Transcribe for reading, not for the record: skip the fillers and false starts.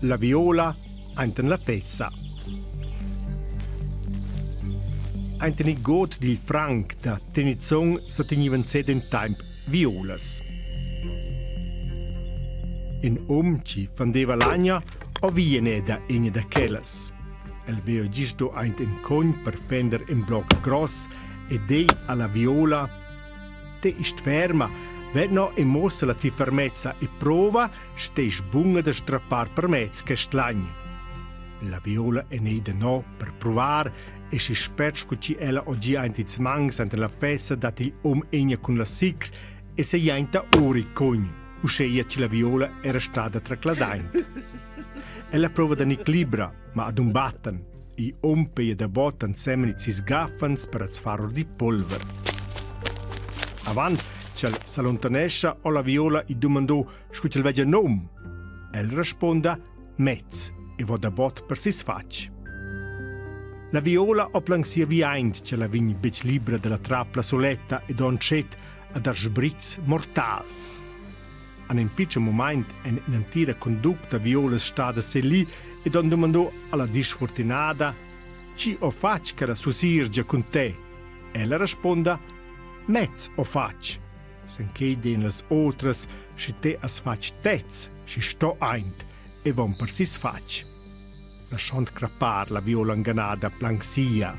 La viola ainten la fessa. Ainten il god dil Franc da Tenizong sa tegnivan sed en taimp violas. In um chi fandeva l'agna o vieneda egna da quellas. El veva gist do aint in cogn per fender in bloc gross e dei alla viola Te ist ferma, ve no e mossa la ti fermezza e prova steis bunga da strappar per mez quest lagn. La viola è neida no per provar e schi spert scu chi ella ho gia aint ils mangs ante la fessa dat il om egna cun la sicr e se jainta or il cogn, uscheia chi la viola era stada tracladaint. Ella prova da equilibra, ma adumbattan. I om peia da bot ensemen ils sis gaffans per az far or di polver. Avant ch'el s'allontanescha ho la viola i dumandò scu ch'el vegia nom. El responda mez e vo da bot per sis fatg. La viola ho plan sia viaint ch'ella vign betg libra dalla trapla soletta ed ho antschet a dar sbrizs mortals. An in pitschen mumaint èn in'entira conducta violas stadas se lì ed han dumandò alla disfortunada «Chi ho fatg che la susirgia cun te?» Ella responda «Mez ho fatg». Sen quei din las otras schi te has fatg tez, schi sto aint e von per sis fatg. Laschond crappar la viola inganada plan sia.